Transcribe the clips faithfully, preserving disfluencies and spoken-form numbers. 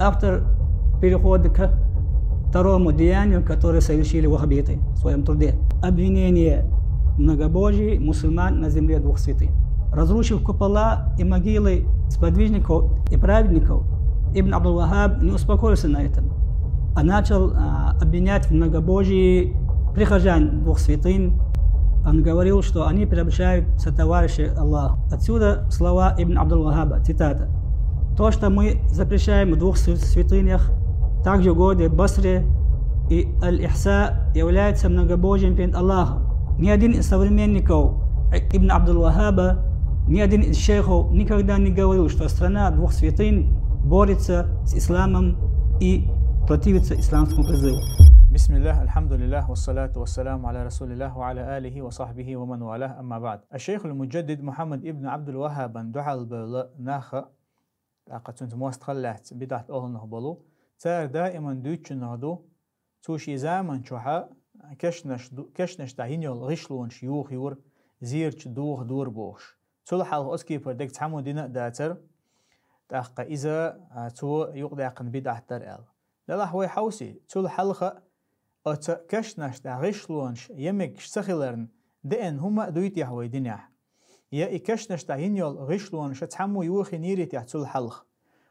Автор переходит к второму деянию, которое совершили ваххабиты в своем труде. Обвинение многобожий мусульман на земле двух святынь. Разрушив купола и могилы сподвижников и праведников, Ибн Абдул-Ваххаб не успокоился на этом, а начал а, обвинять в многобожии прихожан двух святынь. Он говорил, что они приобщают сотоварищей Аллаха. Отсюда слова Ибн Абдул-Ваххаба, цитата: «То, что мы запрещаем в двух свя- святынях, также в городе Басре и Аль-Ихса, является многобожием перед Аллахом». Ни один из современников Ибн Абдул-Ваххаба, ни один из шейхов никогда не говорил, что страна двух святынь борется с исламом и противится исламскому призыву. بسم الله، الحمد لله، والصلاة والسلام على رسول الله وعلى آله وصحبه ومن والاه، أما بعد. الشيخ المجدد محمد ابن عبد الوهاب духьал бевлла наха, тӀаккха цунца мостагӀалла лаьцна бидӀат охӀланах болу, цара даиман дуьйцучунах ду, цо шен заман чохьа кешнаш ду- кешнаш тӀехь йина йолу гӀишлонаш йохайора, зерачу дохадора бохуш. Цул хьалха оцу кепара дерг цхьаммо дина а дацара, тӀаккха иза а, цо юкъадаьккхина бидӀат дара аьлла. Делахь вай хьовсий, цул хьалха оцу кешнаш тӀехь гӀишлонаш я мегаш ца хиларна деана хӀума а дуй техьа вай динехь? Я и кешнаш тӀехь йина йолу гӀишлонаш цхьаммо йохийнийрий техьа цул хьалха?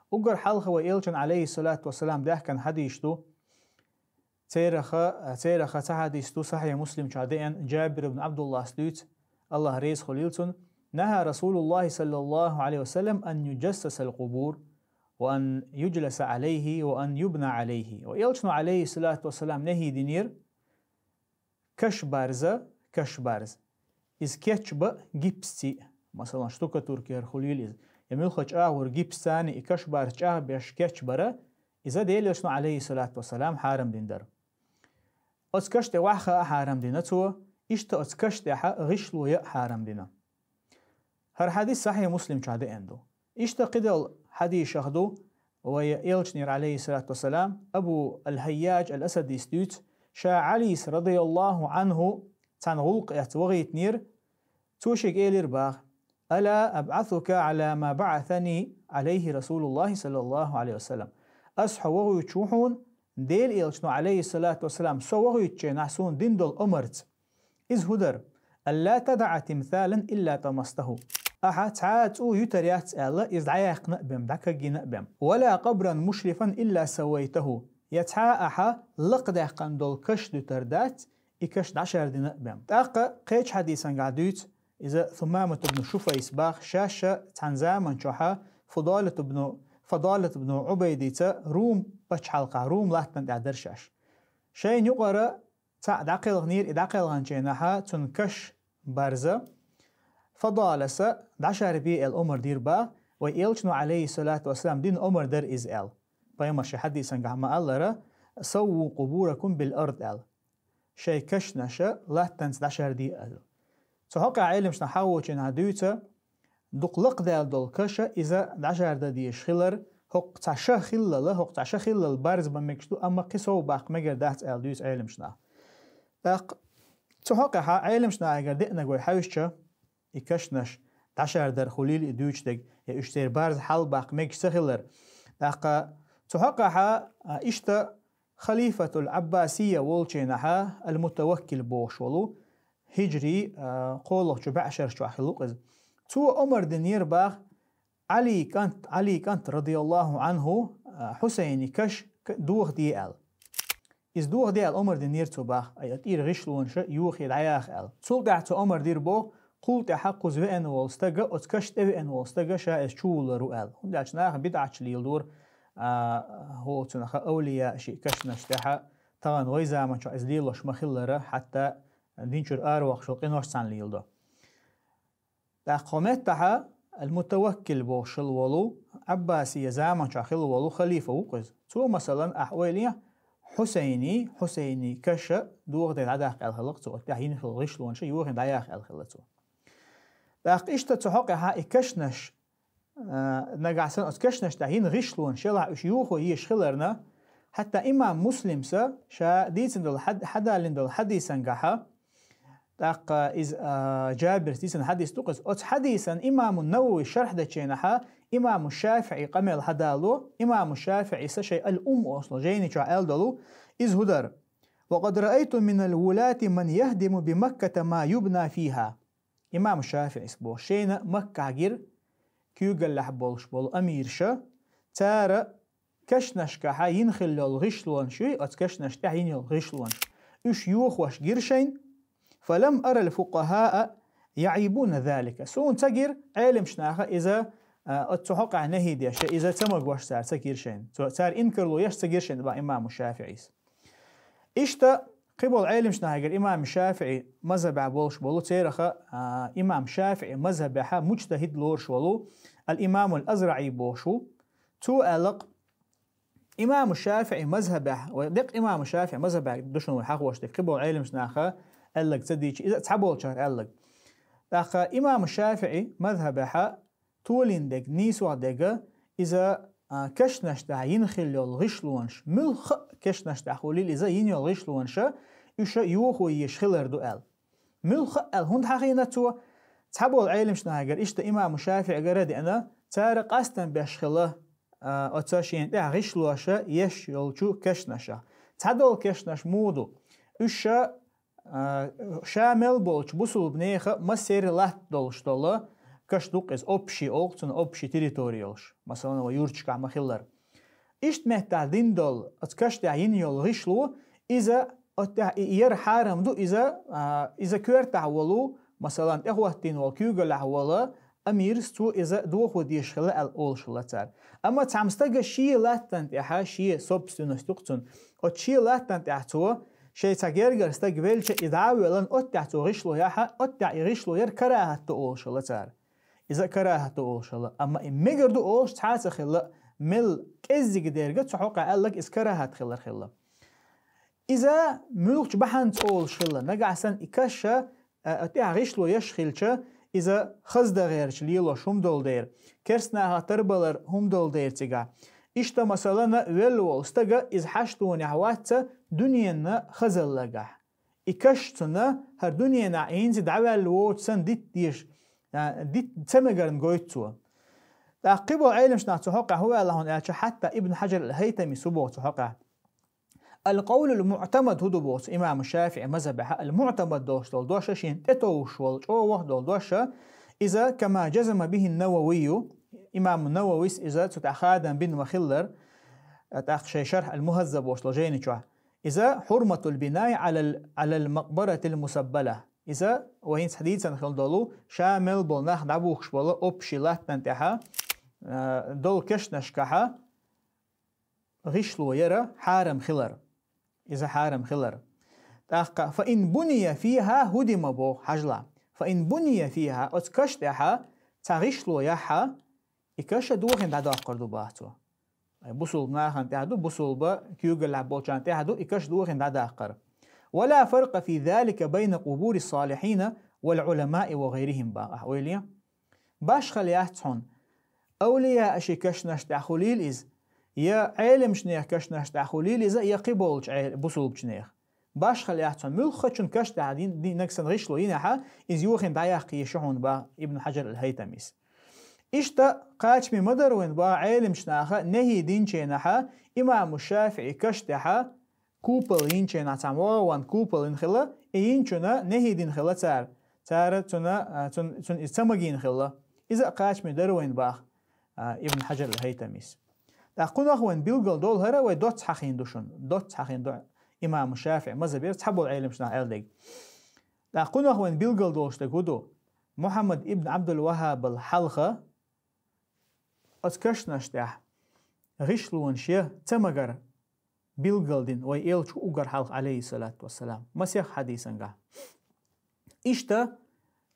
Уггар хьалха вай элчан, алейхиссалату вассалам, даьхкина хьадийш ду, цераха, цераха цхьа хьадийс ду, Сахьихь Муслим чохь деана, Джабир ибн Абдуллас дуьйцу, Аллах реза хуьлийла цунна: «نهى رسول الله صلى الله عليه وسلم أن يجسس القبور وأن يجلس عليه وأن يبنى عليه». Ва элчано, алейхиссалату вассалам, нахьи динера каш барза, каш барза. Иза кечбан гипсций, масалан, штукатурка яр хуьлийла иза. Я муьлхха чӀагӀвар гипсцани и каш барза чӀагӀбеш кечбара, иза Делан элчано, алейхиссалату вассалам, хьарам дина дара. Оцу каш тӀе ваха а хьарам дина цо, иштта оцу каш тӀехьа гӀишло я а хьарам дина. ХӀара хьадис Сахьихь Муслим чохь деана ду. Иштта кхидолу хьадийшах ду, вай элчанера, алейхиссалату вассалам, Абу аль-Хьайяж аль-Асадис дуьйцу, ша Ӏалис, радияллаху Ӏанху, цхьана гӀуллакх эцна вахийтинера, цо шега элира баха: «ألا أبعثك على ما بعثني عليه رسول الله صلى الله عليه وسلم». Ас хьо вахуьйтуш ву хьуна, Делан элчано, алейхиссалату вассалам, со вахуьйтучу хенахь суна дина долу омарца. Иза хӀун дара? «ألا تدع تمثالا إلا طمسته». Ахьа цхьа а цӀу юьтур яц аьлла, иза дӀаяьккхина а бен, дӀакагйина а бен. «ولا قبرا مشرفا إلا سويته». Я цхьа а ахьа лакхадаьккхина долу каш дуьтур дац, и каш дӀашардина а бен. ТӀаккха кхечу хьадисангахь дуьйцу, иза Сумамат ибн Шуфайс баха, шаьш а цхьана заман чохьа Фудалат ибн, Фудалат ибн Ӏубайдица Рум пачхьалкхехь, Рум латтана тӀехь дара шаьш. Шайна юкъара цхьаъ дӀакхелхинера, и дӀакхелхинчу хенахьа цунна каш барза, Фадаласа дӀашарбе аьлла омар дийр баха, вай элчано, алейхиссалату вассалам, дина омар дара иза аьлла. Пайхамар шен хьадисангахь ма-аллара: «سووا قبوركم بالأرض», аьлла. Шайн кашнаша латтанца дӀашарде аьлла. Цу хьокъехь Ӏеламнаха хьахочунах дуьйцу, дукха лакхадаьлла долу каша иза дӀашардан дезаш хилар, хӀокху цхьа ша хиллала, хӀокху цхьа ша хиллал барз бан мегаш ду, амма кхин сов баккха мегар дац аьлла дуьйцу Ӏеламнаха. ТӀаккха цу хьокъехьа Ӏеламнахагара деанарг вай хьаьвсча, и кашнаш дӀашардар хуьлийла и дуьйцу дерг, я уьш церан барз хьал баккха мегаш ца хилар. ТӀаккха цу хьокъехьа, а, иштта Халифатул Ӏаббасия волчийнахьа Ал-Мутаваккил бохуш волу, хиджри, а, кхоалгӀачу бӀешарчохь хилла ву иза. Цо омар динера баха Ӏали кӀант, Ӏали кӀант, радияллаху Ӏанху, а, Хьусайни каш к-, дохаде аьлла. Иза дохаде аьлла омар динера цо баха, ай, тӀера гӀишлонаша йохий дӀаяха аьлла. Цул тӀаьхьа цо омар дира боху, кхул тӀаьхьа кхуза веана волу стага, оцу каш тӀе веана волу стага ша иза чувуллар ву аьлла. ХӀунда аьлча наха бидӀаташ леладора, а, хӀоцунаха авлия ши кашнаш тӀаьхьа, тахана вай заманчохь иза лелош ма хиллара, хьатта динчуьра араваккхаш волу къинош цхьаьна леладо. ТӀаккха хӀо меттахьа Ал-Мутаваккил бохуш хилла волу, Ӏаббасия заманчохь хилла волу халифа ву-кх иза. Цо, масалан, ахь ойла йе, Хьусайни, Хьусайни каша дохаде дӀадаккха аьлла хилла-кх цо, оцу тӀехь йина хилла гӀишлонаша йохийна дӀаяха аьлла хилла цо. ТӀаккха иштта цу хьокъехьа и кашнаш, а, нагахь санна оцу кашнаш тӀехь йина гӀишлонаш елахь уьш йохо езаш хиларна, хьатта имам Муслимса ша дийцина долу хьад-, хьадаллина долу хьадисангахьа, ТӀаккха иза, а, Джабирс дийцина хьадис ду-кх иза. Оцу хьадисан имаму Навави шархь дечу хенахьа имаму ШафиӀи къамел хьадало, имаму ШафиӀис шайн Ал-Ум олуш долу жайни чохь аьлла долу, иза хӀун дара: «Ва къад раайту минал вулати ман яхдиму би Макката ма юбна фиха». Имам ШафиӀис боху, шайна Маккахь гира куьйгаллехь болуш болу амирша, цара кешнашкахьа йина хилла йолу гӀишлонаш юй, оцу кешнаш тӀехь йина йолу гӀишлонаш. Уьш йохош гира шайн, «фалам арал фукъахаа яӀибуна залика». Суна ца гира, Ӏеламчу наха иза, а, оцу хьокъехь нахьи деш, иза ца магош цара ца гира шайн. Цо-, цара инкарло еш ца гира шайн, боху имаму ШафиӀис. Иштта кхин болу Ӏеламчу нахе гира имам ШафиӀи мазхабехь болуш болу, цераха, а, имам ШафиӀи мазхабехьа муджтахид лоруш волу Ал-Имамул АзраӀи бохуш ву. Цо аьлла-кх, имаму ШафиӀи мазхабехь, вай деккъа имаму ШафиӀи мазхабехь ду шуна вай хьахош дерг, кхин болу Ӏеламчу наха аьлларг ца дийцича, иза а цхьаболчара аьлларг. ТӀаккха имаму ШафиӀи мазхабехьа толийна дерг, нийсох дерг, иза, а, кешнаш тӀехь йина хилла йолу гӀишлонаш, муьлхха а кешнаш тӀехь хуьлийла иза йина йолу гӀишлонаша, уьш йохо езаш хилар ду аьлла. Муьлхха а аьлла, хӀунда хьахийна цо? Цхьаболу Ӏеламчу нахе гира, иштта имаму ШафиӀигара а деана, цара къастам беш хилла, а, оцу шена тӀехь гӀишлоша еш йолчу кешнаша. Цхьадолу кешнаш муха ду? Уьш а, ша мел болчу бусулба нехан массеран латта долуш долу каш ду-кх иза, общий олу цунах, общий территори йолуш, масалан, вай юрташкахь ма-хиллара. Иштта меттахь дина долу, оцу каш тӀехь йина йолу гӀишло, иза, оцу тӀехь и яра хьарам ду, иза, а, иза коьртахь волу, масалан, тӀехӀоттийна волу куьйгаллехь волу амирс, цо иза дохо дезаш хилла аьлла олуш хилла цара. Амма цхьана стага шен латтана тӀехьа, шен собственность ду-кх цунна, оцу шен латтана тӀехь цо, шайн цхьа гергара стаг велча, и дӀа а воьллина, оцу тӀехь цо гӀишло яхьа, оцу тӀехь и гӀишло яра карахӀат ду олуш хилла цара. Иза а карахӀат ду олуш хилла. Амма и мегар ду олуш цхьа а ца хилла, мел кӀеззиг дерг а цу хьокъехь аьлларг иза карахӀат хилар хилла. Иза муьлххачу бахьанца олуш хилла. Нагахь санна и каш а, а, тӀехь гӀишло еш хилча, иза хаза дан гӀерташ лелош хӀума долу дера, керста нахах тарбалар хӀума долу дера цигахь. Иштта, масалана, велла волу стага иза хьаштонехь вац дуьненан хазаллагахь. И каш цунна хӀара дуьненахь хӀинца дӀаваьлла воцу санна дитта дезаш, а, дитта ца мегарна гойту цо. ТӀаккха кхин болу Ӏеламчу нах цу хьокъехь хӀун аьлла хьуна аьлча, хьатта Ибн Хьаджар ал-ХӀайтамис хӀун боху цу хьокъехь? Ал-къавлул муӀтамад хӀун ду боху цу имаму ШафиӀи мазхабехьа, ал-муӀтамад долуш долу дош а, шена тӀетовжуш волу, чӀогӀа ваха долу дош а, иза, кама джазама бихи Нававийю, имаму Нававис иза цу тӀехь хадам бина ма-хиллара, тӀаккха шайн шархь ал-Мухаззаб бохуш долу жайни чохь. Иза хьурматул бинаи Ӏалал, Ӏалал макъбаратил мусаббала. Иза вай хӀинца дийцина хила долу, ша мел болу нах дӀабухкуш болу общий латтана тӀехьа, а, долу кешнашкахьа гӀишло яра хьарам хилар. Иза хьарам хилар. ТӀаккха, фа ин буния фиха хӀудима боху, хьажал. Фа ин буния фиха, оцу каш тӀехьа цхьа гӀишло яхьа, и каш а дохийна дӀадоккхур ду боху цо. Ай, бусулба нахана тӀехь ду, бусулба куьйгаллехь болчарна тӀехь ду, и каш дохийна дӀадаккхар. Ва ла фаркъа фи залика байна къубури салихьина вал Ӏуламаи ва гайрихим боху, ахь ойла е. Башхалла яц хьуна, авлияаши кашнаш тӀехь хуьлийла иза, я Ӏеламчу нехан кашнаш тӀехь хуьлийла иза, я кхин болчу Ӏе-, бусулбачу нехан. Башхалла яц хьуна, муьлххачун каш тӀехь дин-, диннарг санна гӀишло йинехьа, иза йохийна дӀаяккха езаш ю хьуна боху Ибн Хьаджар ал-ХӀайтамис. Иштта кхачаме ма дара вайн боху Ӏеламчу наха нахьи динчу хенахьа, имаму ШафиӀи каш тӀехьа купол йинчу хенахь, цхьа вогӀу ван купол йина хила, и йинчунна нахьи дина хила цара. Цара цунна, а, цун-, цунна иза ца магийна хила. Иза а кхачаме дара вайн боху, а, Ибн Хьаджар ал-ХӀайтамис. ТӀаккха кхунах вайн билгал долу хӀара, вай доцца хьахийна ду шуна. Доцца хьахийна ду имаму ШафиӀи мазхабера цхьаболу Ӏеламчу наха аьлла дерг. ТӀаккха кхунах вайн билгал долуш дерг хӀун ду? Мухьаммад ибн Ӏабдул-ВаххӀабал хьалха оцу кашнаш тӀехь гӀишлонаш я ца магар билгал дина вай элча угар хьалха, Ӏалайхиссалату вассалам, масех хьадисангахь. Иштта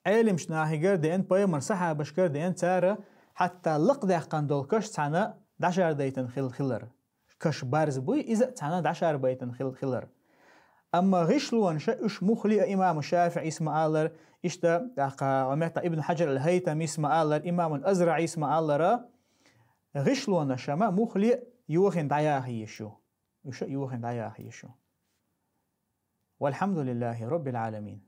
Ӏеламчу нахигара деана, пайхамар сахьабашкара деана, цара хьатта лакхадаьккхина долу каш цхьаьна дӀашардайтина хил-, хилар. Каш барз буй, иза а цхьаьна дӀашарбайтина хил-, хилар. Амма гӀишлонаша уьш муххале а имаму ШафиӀис ма аллара, иштта, тӀаккха, ва метта Ибн Хьаджар ал-ХӀайтамис ма аллара, имамул АзраӀис ма аллара, гӀишлонаша ма муххале а йохийна дӀаяха езаш ю. Уьш а йохийна дӀаяха езаш ю. Валхьамдулиллахи Роббил Ӏаламин.